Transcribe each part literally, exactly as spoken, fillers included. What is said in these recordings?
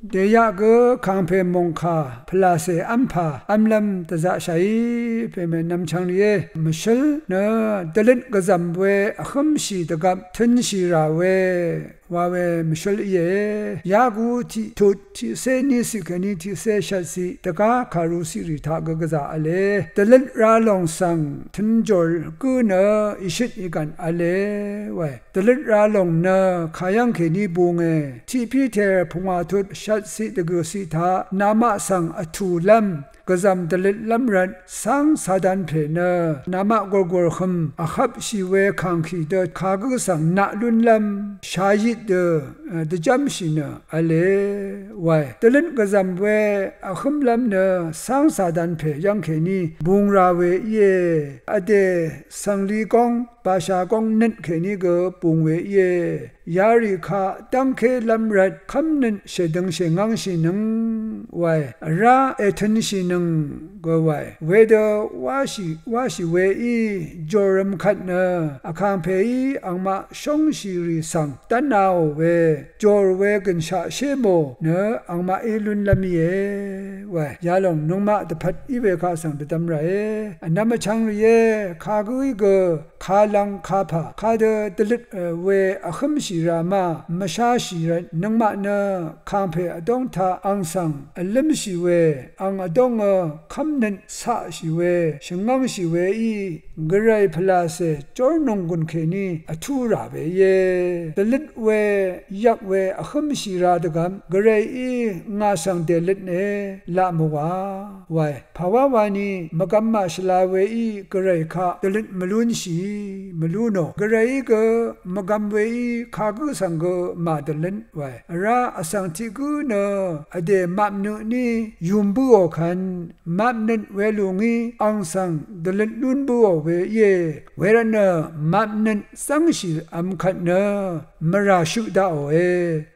Dèyaq gø kàngpè mòngkà pvlàcè v́mpà v́mlv́m dvzaqshàí pèmè nvmchvng rìé. Mvshǿl nø dvløt gvzv̀m we vhǿmshì dvgvp tø̄nshì rà we wa we mvshǿl íe. Yaku tiqtut tiqcé níciq kèní tiqcé shvtciq dvgá kàruciq rì taq gø gvzà v̄le. Dvløt ralòng svng tø̄njòr gǿ nø ìshøt ìgv̀n v̄le wae. Dvløt ralòng nø kayv́ng kèní bunge. Tiq Piter pungwà tut shvtciq dvgø̀ciq taq namaq svng vtùlv́m gvzv̀m dvløtlv́m rvt cáng Satan pè nø namaq gùrgùr hø̄m vhvpshì we kàngkì dø kagǿ svng naq lúnlv́m shayit dø dvjv́mshì nø v̄le wae. Dvløt gvzv̀m we vhǿmlv́m nø cáng Satan pè yv́ng kèní bung ra we íe. Vdè svngli góng basha góng nøt kèní gø bung we íe. Yarì kaq dv́ngkélv́m rvt kv́mnøt shèdøng shèngángshìnøng wae. Vrá ètø̄nshìnøng gø wae. Wedø wáshì wáshì weí jòrø̄m kvt nø vkàngpèí angmaq shóngshìrì svng dv́naò we jòr we gø̀nshaq shé mò nø angmaqí lúnlv́m íe wae. Yalòng nøngmaq dvpvt í we kaq svng dvdv́m ràe. Vnvm vchvng rìé. Kagǿí gø kalvng kapà kadø dvløt we vhǿmshì ra ma mvsháshì rvt nøngmaq nø kàngpè vdóng taq ang svng vlǿmshì we ang vdóngø kv́mnøt caqshì we shvngángshì weí gvray pvlàcè jór nònggùn kèní vtú rà we íe. Dvløt we yvk we vhǿmshì ra dvgvp gvrayí ngà svng dèløtne laq mvwà wae. Pàwá wani mvgvm màshvla weí gvray kaq dvløt mvlúnshì mvlú nò. Gvrayí gø mvgvm weí kagǿ svng gø màdvløt wae. Vrá vsvng tiq gǿ nø vdè mapnø tní yum bǿò kvn mapnøt welù ngí ang svng dvløt lún bǿò we íe. Wervtnø mapnøt zv́ngshì vm kvt nø mvrà shøq daqòe.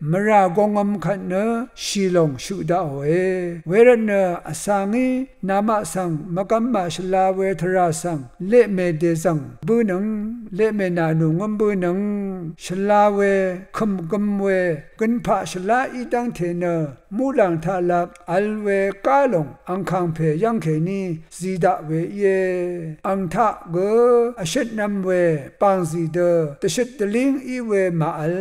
Mvrà gongvm kvt nø shìlòng shøq daqòe. Wervtnø vsa ngí namaq svng mvgvm màshvla we tvrà svng leqmè dèzv̀ng bǿnøng, leqmè nànù ngǿm bǿnøng, shvla we kø̀m gøm we gønpaq shvlá í dv́ngte nø muqlàng taqlap vl we gá lòng angkàng pè yv́ng kèní zi daq we íe. Ang taq gø vshøtnv̄m we bàngzì dø dvshøt dvlíng í we màvl.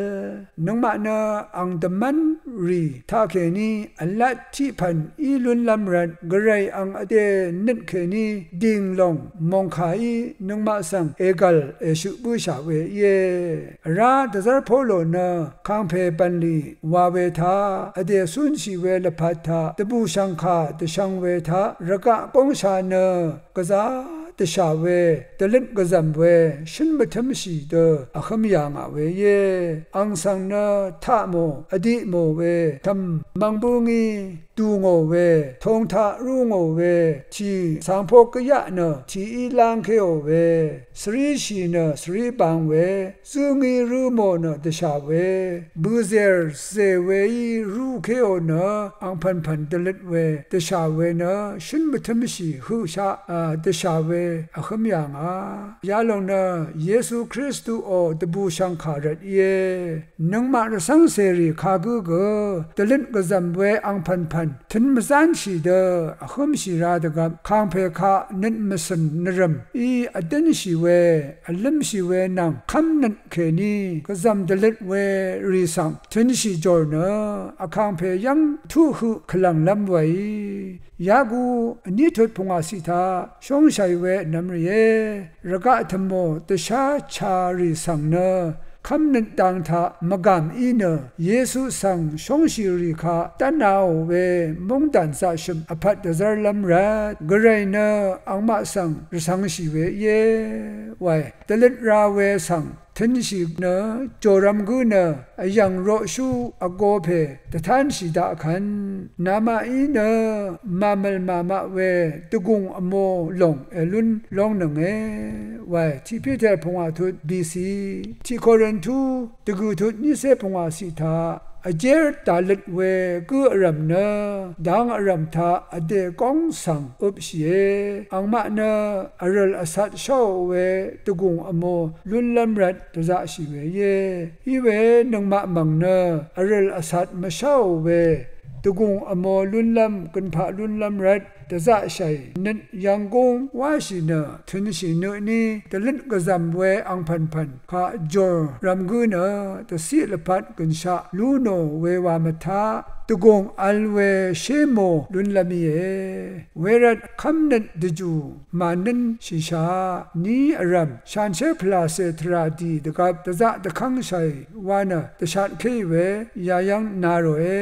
Nøngmaq nø ang dvmv́n rì taqkèní vlat tiq pv̀n í lúnlv́m rvt gvray ang vdè nøt kèní dìng lòng mòngkàí nøngmaq svng ègv̀l èshøq bǿshà we íe. Vrá dvzv́r Polo nø kàngpè bv̀nlì wa we taq vdè cúnshì we lvpat taq dvbùshv̀ngkà dvshv̄ng we taq rvgaq góngsha nø gvzá dvshà we dvløt gvzv̀m we shǿn mvtǿmshì dø vhǿm yà ngà we íe. Ang svng nø taq mò vdiq mò we tø̀m mvng bǿngí dù ngò we tong taq rú ngò we tì cangpó gvyaq nø tìí lángkéò we svríshì nø svrí bang we zǿngí rǿ mò nø dvshà we bø̀zèr zè weí rúkéò nø angpv̀npv̀n dvløt we dvshà we nø shǿn mvtǿmshì høqshaq dvshà we vhǿm yà ngà. Yalòng nø Yesu Kristuò dvbùshv̀ngkà rvt íe. Nøngmaq rvcv́ng cèrì kagǿ gø dvløt gvzv̀m we angpv̀npv̀n tø̄n mvzánshì dø vhǿmshì ra dvgvp kàngpè kaq nøt mvcø̀n nvrø̀m í vdǿnshì we vlǿmshì we nvng kv́mnøt kèní gvzv̀m dvløt we rì svng tø̄nshì jòr nø vkàngpè yv́ng tuq høq kvlv̀nglv́m weí yaku vní tut pungwàciq taq shóngshàì we vnvm rìé. Rvgaq tø̀mò dvshá chàrì svng nø kv́mnøt dang taq mvgàm í nø Yesu svng shóngshìrì kaq dv́naò we móngdàn zaqshø̀m vpvt dvzv́rlv́m rvt gvray nø angmaq svng rvcv̄ngshì we íe wae. Dvløt ra we svng tø̄nshì nø jòrv̄m gǿ nø vyv̀ng roqshú vgō pè dvtánshì daq kvn namaqí nø màmv̀l màmaq we dvgùng vmō lòng èlún lóngnønge wae. Tiq Piter pungwà tut bìci tiq Korintu dvgø̀ tut nícé pungwàciq taq vjér dàløt we gǿ vrv̀m nø dang vrv̀m taq vdè góng svng øpshìe. Angmaq nø vrø̀l vcat sháò we dvgùng vmō lúnlv́m rvt dvzaqshì we íe. Iwe nøngmaq mv̀ng nø vrø̀l vcat mvsháò we dvgùng vmo lúnlv́m gønpaq lúnlv́m rvt dvzaqshàì nøt yvnggúng wáshì nø tø̄nshì nø tní dvløt gvzv̀m we angpv̀npv̀n kaq jòr rvm gǿ nø dvciq lvpat gønshaq lú nò we wa mvtaq dvgùng vl we shé mò lúnlv́m íe. Wervt kv́mnøt dvjù mànǿnshìshaq ní vrv̀m shanshér pvlàcè tvrà dì dvgvp dvzaq dvkv́ngshàì wa nø dvshatkéì we yayv́ng na ròe.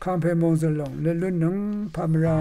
Kàngpè mòngzø̀l lòng let lúnnøng pamvra